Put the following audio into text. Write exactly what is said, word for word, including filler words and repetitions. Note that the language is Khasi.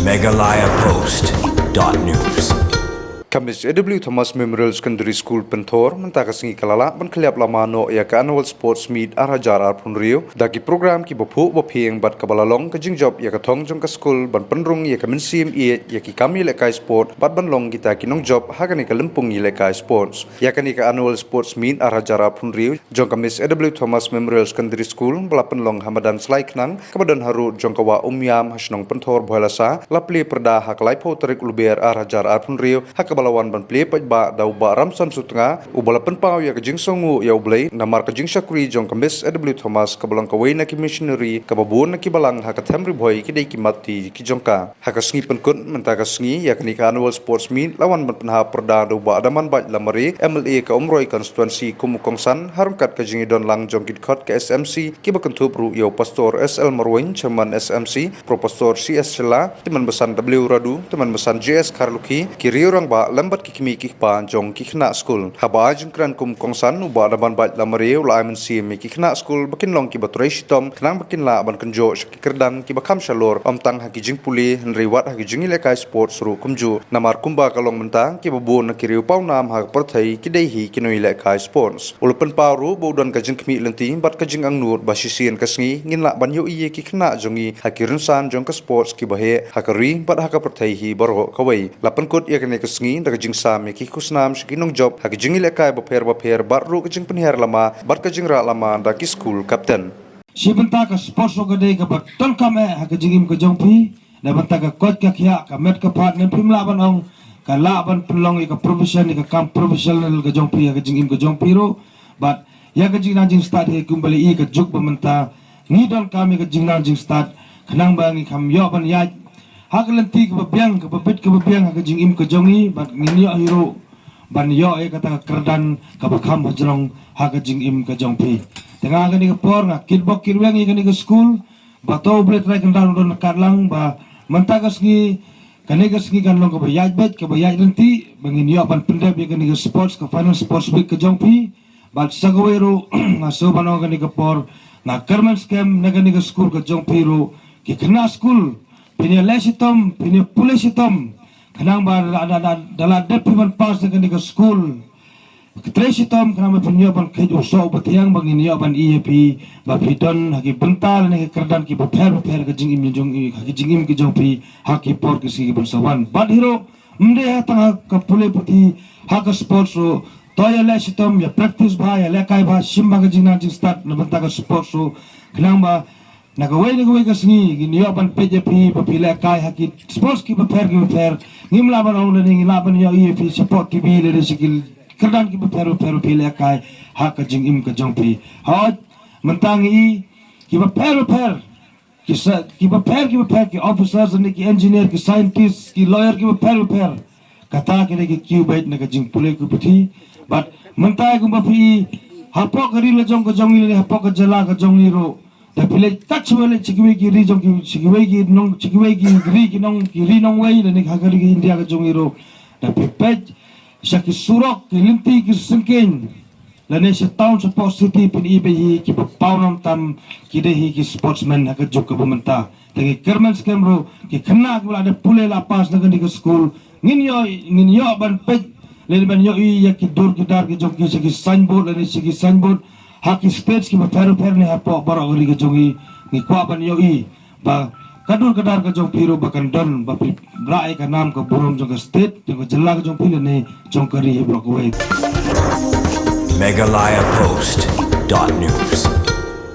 Meghalaya Post dot news. Ka Miss A W Thomas Memorial Secondary School Pynthor mynta ka sngi ka la lah ban khlieh lama noh ïa ka Annual Sports Meet ar hajar arphew hynriew da ki program kiba phuh ba phieng bad kaba la long ka jingjop ïa ka thong jong ka skul ban pynrung ïa ka mynsiem ïeit ïa ki kam ïalehkai sport bad ban long kita ki nongjop ha kane ka lympung ïalehkai sports. Ïa kane ka Annual Sports Meet ar hajar arphew hynriew jong ka Miss A W Thomas Memorial Secondary School ba la pynlong ha madan Slaikhnang kaba don harud jong ka Wah Umiam ha shnong Pynthor Bhoilasa la plie pyrda ha ka laiphew tarik u Lber ar hajar arphew hynriew ha kaba la wan ban plie paidbah da u Bah Ramson Sutnga uba la pynpaw ïa ka jingsngewnguh ïa U Blei namar ka jingshakri jong ka Miss A W Thomas kaba long kawei na ki missionary kaba bun na ki balang ha ka them Ri Bhoi ki dei ki mat ti ki jong ka. Ha ka sngi pynkut mynta ka sngi ïa kane ka Annual Sports Meet la wan ban pynhap pyrda da u Bah Damanbait Lamare, M L A ka Umroi Constituency kum u kongsan ha ryngkat ka jingïadon lang jong ki dkhot ka S M C kiba kynthup ruh ïa u Pastor S L Marwein, Chairman S M C, Pro Pastor C S Shylla, Tymmen Basan W Radu, Tymmen Basan J S Kharlukhi, ki riew rangbah lem bad ki kmie ki kpa jong ki khynnah skul. Haba ai jingkren kum u kongsan u Bah Damanbait Lamare u la ai mynsiem ïa ki khynnah skul ba kin long kiba trei shitom khnang ba kin lah ban kynjoh sha ki kyrdan kiba kham shalor ym tang ha ki jingpule hynrei wat ha ki jingïalehkai sports ruh kumjuh. Namar kumba ka long mynta kiba bun na ki riew pawnam ha ka pyrthei ki dei hi ki nongïalehkai sports. U la pynpaw ruh ba u don ka jingkhmih lynti bad ka jingangnud ba shisien ka sngi ngin lah ban ïohi ïa ki khynnah jong ngi ha ki rynsan jong ka sports kiba heh ha ka ri bad ha ka pyrthei hi baroh kawei. La pynkut ïa kane ka sngi da ka jingsam ïa ki khusnam sha ki nongjop ha ki jingïalehkai bapher bapher bad ruh ka jingpynhiar lama bad ka jingrah lama da ki skul kapten. Shi bynta ka sports ruh ka dei kaba donkam eh ha ka jingim ka jong phi. Na bynta ka koit ka khiah ka met ka phad ngim phim lah ban ong ka lah ban pynlong ïa ka profession ïa ka kam professional ka jong phi ha ka jingim ka jong phi ruh. Bad ïa ka jingnang jingstad hi kumba la i ka juk ba mynta ngi donkam ïa ka jingnang jingstad khnang ba ngi kham ïoh ban ïaid ha ka lynti kaba biang kaba bit kaba biang ha ka jingim ka jong ngi bad ngin ïoh hi ruh ban ïoh ïa kata ka kyrdan kaba kham hajrong ha ka jingim ka jong phi. Te nga ha kane ka por nga kitbok kitweng ïa kane ka skul ba to U Blei Trai Kynrad un don ryngkat lang ba mynta ka sngi kane ka sngi kan long kaba ïaid beit kaba ïaid ryntih ba ngin ïoh ban pyndep ïa kane ka sports ka final sports week ka jong phi. Bad sa kawei ruh nga shu ban ong kane ka por nga kyrmen skhem na kane ka skul ka jong phi ruh ki khynnah skul phin ïaleh shitom phin ïapule shitom khnang ba da da da da la dep phi ban pass na kane ka skul. Ka trei shitom khnang ba phin ïoh ban kheit u soh uba thiang ba ngin ïoh ban ïohi ïa phi ba phi don ha ki bynta lane ki kyrdan kiba pher bapher ka jingim jong i ha ki jingim ki jong phi ha ki por ki sngi kiban sa wan. Bad hi ruh ym dei ha tang ha ka pule puthi ha ka sports ruh to ïaleh shitom ïa practice bha ïalehkai bha shim bha ka jingnang jingstad na bynta ka sports ruh khnang ba na kawei na kawei ka sngi ngin ïoh ban peit ïa phi ba phi lehkai ha ki sports kiba pher kiba pher. Ngim lah ban ong lane ngin lah ban ïohi ïa phi shapoh T V lane sha ki kyrdan kiba pher bapher ba phi lehkai ha ka jingim ka jong phi. Hooid mynta ngi i kiba pher bapher ki sa kiba pher kiba pher ki officers ne ki engineer ki scientist ki lawyer kiba pher bapher. Kata ki dei ki kiew beit na ka jingpule ki puthi. Bad mynta kumba phi i hapoh ka ri la jong ka jong ngi lane hapoh ka jylla ka jong ngi ruh da phi leit kat shaba leit sha kiwei ki ri jong ki sha kiwei ki nong sha kiwei ki ri ki nong ki ri nongwei lane ha ka ri ka India ka jong ngi ruh da phi peit sha ki surok ki lynti ki syngkien lane sha town shapoh city phin i beit hi kiba pawnam tam ki dei hi ki sportsman ha ka juk kaba mynta. Te ngi kyrmen skhem ruh ki khynnah kiba la dep pule la pass na kane ka skul ngin ïoh ngin ïoh ban peit lane ban ïohi ïa ki dur ki dar ki jong ki sha ki signboard lane sha ki signboard ha ki stage kiba pher bapher ne hapoh baroh ka ri ka jong ngi. Ngi kwah ban ïohi ba ka dur ka dar ka jong phi ruh ba kan don ba phi rah ïa ka nam ka burom jong ka state jong ka jylla ka jong phi lane jong ka ri hi baroh kawei. Meghalaya Post dot news.